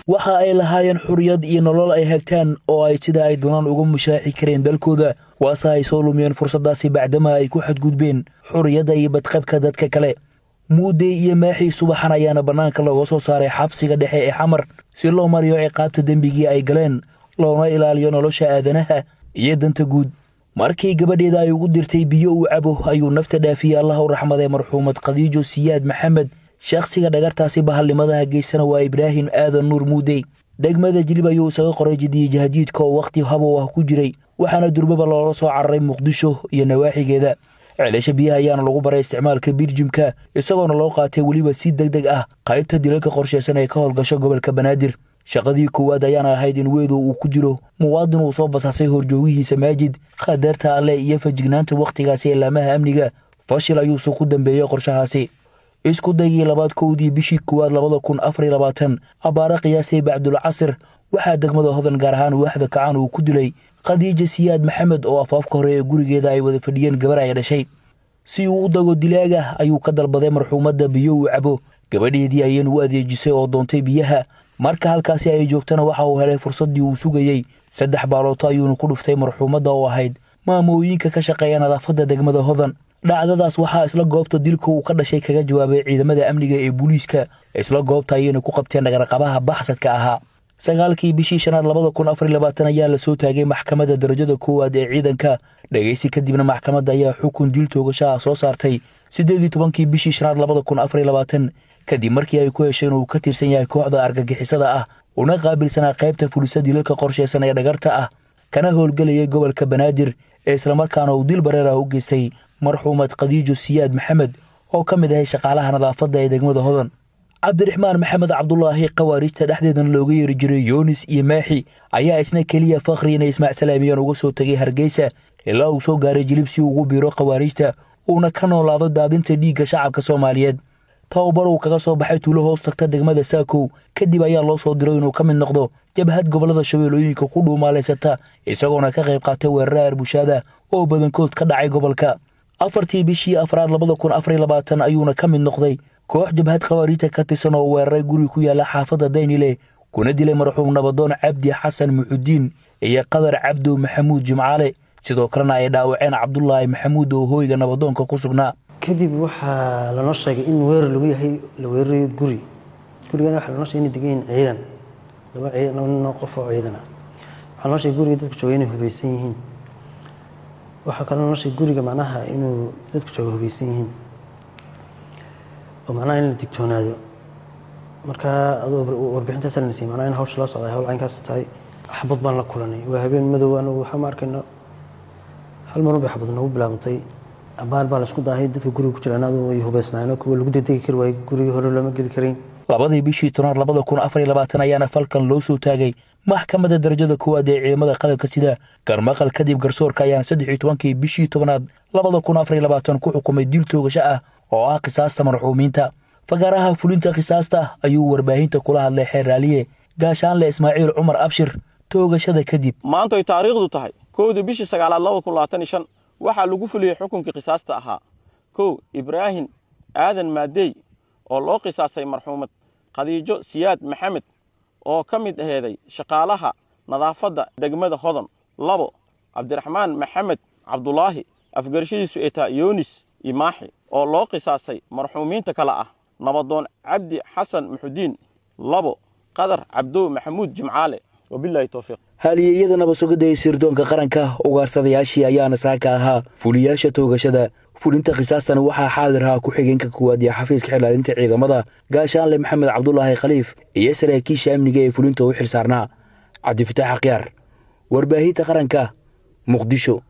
Waxa ay lahaayeen xuriyad iyo nolol ay hagtaan oo ay sida ay doonaan uga mushaaxi kareen dalkooda, waase ay soo lumiyeen fursaddaasi bacdama ay ku xadgudbeen xuriyadda iyo badqabka dadka kale. Muudey iyo Maaxii subaxan ayaana bannaanka looga soo saaray xabsiga dhexe ee Xamar si loo mariyo ciqaabta dembigii ay galeen, loona ilaaliyo nolosha aadanaha iyo danta guud. Markii gabadheeda ay ugu dirtay biyo uu cabo ayuu nafta dhaafiyey, Allah u raxmaday, marxuumad Khadiijo Siyaad Maxamed. Shakhsiga dhagartaasi bahalnimadaha geysana waa Ibraahim Aadan Nuur Muudey. Degmada Jilib ayuu isaga qoray jidiye jahdiidka oo wakhti habow ah ku jiray, waxaana durbaba loola soo cararay Muqdisho iyo nawaaxigeeda. Ceelasha biyaha ayaana lagu baray isticmaalka birjimka, isagoona loo qaatay weliba si deg deg ah qaybta dilalka qorshaysan ee ka howlgasho gobolka Banaadir. Shaqadii koowaad ayaana ahayd in Weedow uu ku dilo muwaadin uu soo basaasay horjoogihiisa Maajid. Khadarta Alleh iyo fajignaanta wakhtigaasi ilaamaha amniga, fashil ayuuse ku dambeeyey qorshahaasi. Isku daygii labaad, 1dii bishii koowaad 2024, abbaare qiyaasay bacdul casir, waxaa degmada Hodan, gaar ahaan waaxda Kacaan, uu ku dilay Khadiija Siyaad Maxamed oo afaafka hore ee gurigeeda ay wada fadhiyeen gabar ay dhashay. Si uu u dago dilaaga ayuu ka dalbaday marxuumadda biyo uu cabo. Gabadheedii ayayna u adeejisay oo doontay biyaha. Marka halkaasi ay joogtana waxa uu helay fursaddii uu sugayey. 3 baalooto ayuuna ku dhuftay marxuumadda oo ahayd maamooyinka ka shaqeeya nadaafadda degmada Hodan. Dhacdadaas waxaa isla goobta dilka uu ka dhashay kaga jawaabay ciidamada amniga ee booliiska. Isla goobta ayayna ku qabteen dhagarqabaha baxsadka ahaa. 9kii bishii shanaad 2024 ayaa lasoo taagay maxkamadda darajada koowaad ee ciidanka. Dhegaysi kadibna maxkamadda ayaa xukun dil toogashaha soo saartay 18kii bishii shanaad 2024, kadib markii ay ku hesheen uu ka tirsan yahay kooxda argagixisada ah, una qaabilsanaa qaybta fulisa dilalka qorshaysan ee dhagarta ah, kana howlgelayay gobolka Banaadir, ee islamarkaana uu dil bareer ah u geystay marxuumad Khadiijo Siyaad Maxamed oo ka mid ahay shaqaalaha nadaafadda ee degmada Hodan. Cabdiraxmaan Maxamed Cabdulaahi, khawaarijta dhexdeedana looga yeeri jiray Yoonis iyo Maaxi, ayaa isna keliya fakhri inay ismaacsalaamiyaan uga soo tegay Hargeysa ilaa uu soo gaaray Jilib si ugu biiro khawaarijta uuna ka noolaado daadinta dhiigga shacabka Soomaaliyeed. Tababar uu kaga soo baxay tuulo hoos tagta degmada Saakow kadib ayaa loo soo diray inuu ka mid noqdo jabhad gobollada Shabeellooyinka ku dhuumaalaysata, isagoona ka qayb qaatay weeraraha arbushaada oo badankood ka dhacay gobolka. 4tii bishii afraad 2024 ayuuna ka mid noqday koox jabhad khawaariijta ka tirsan oo weeraray guri ku yaala xaafadda Daynile, kuna dilay marxuum nabadoon Cabdi Xasan Muxudiin iyo Qadar Cabdo Maxamuud Jimcaale, sidoo kalena ay dhaawaceen Cabdulaahi Maxamuud oo hooyga nabadoonka ku sugnaa. Kadib waxaa lanoo sheegay in weerar lagu yahay, la weerarayo guri. Gurigana waxaa lanoo sheegay inay degan yihiin ciidan, laba nin qof oo ciidan ah. Waxaa lanoo sheegay guriga dadka jooga inay hubeysan yihiin. Waxaa kaloo lanoo sheegay guriga macnaha inuu dadka jooga hubeysan yihiin oo macnaha in la digtoonaado. Marka adoo warbixintaas lana siiyey, macnaha in hawsha loo socday hawl caynkaas tahay. Xabad baan la kulanay. Waa habeen madow, anagu waxaa ma arkayno. Hal marun bay xabad noogu bilaabantay. Abaar baa la isku daahay. Dadka guriga ku jiraan adu way hubeysnaayeen, kuwa lagu degdegi kari waayey, gurigii hore looma geli karayn. 2dii bishii tobnaad 2024 ayaana falkan loo soo taagay maxkamadda darajada koowaad ee ciidamada qalabka sida. Garmaqal kadib garsoorka ayaana 13kii bishii tobnaad 2024 ku xukumay dil toogasho ah oo ah qisaasta marxuumiinta. Fagaaraha fulinta qisaasta ayuu warbaahinta kula hadlay xeer raaliye gaashaanle Ismaaciil Cumar Abshir toogashada kadib. Maanta ay taariikhdu tahay 1da bishii sagaalaad 2025 waxaa lagu fuliyey xukunkii qisaasta ahaa: 1, Ibraahim Aadan Maadey oo loo qisaasay marxuumad Khadiijo Siyaad Maxamed oo ka mid aheeday shaqaalaha nadaafadda degmada Hodon. 2, Cabdiraxmaan Maxamed Cabdulaahi, afgarashadiisu ay tahay Yoonis Imaaxi, oo loo qisaasay marxuumiinta kale ah nabadoon Cabdi Xasan Muxudiin. 2, Qadar Cabdow Maxamuud Jimcaale. Wabilaahi towfiiq. Halyeeyada nabasugidda ee sirdoonka qaranka, ugaarsadayaashii ayaana saaka ahaa fuliyaasha toogashada. Fulinta qisaastana waxaa xaadir ahaa ku-xigeenka koowaad ee xafiiska xilaalinta ciidamada gaashaanle Maxamed Cabdulaahi Khaliif iyo saraakiisha amniga ee fulinta u xilsaarnaa. Cabdifataax Akhyaar, warbaahinta qaranka, Muqdisho.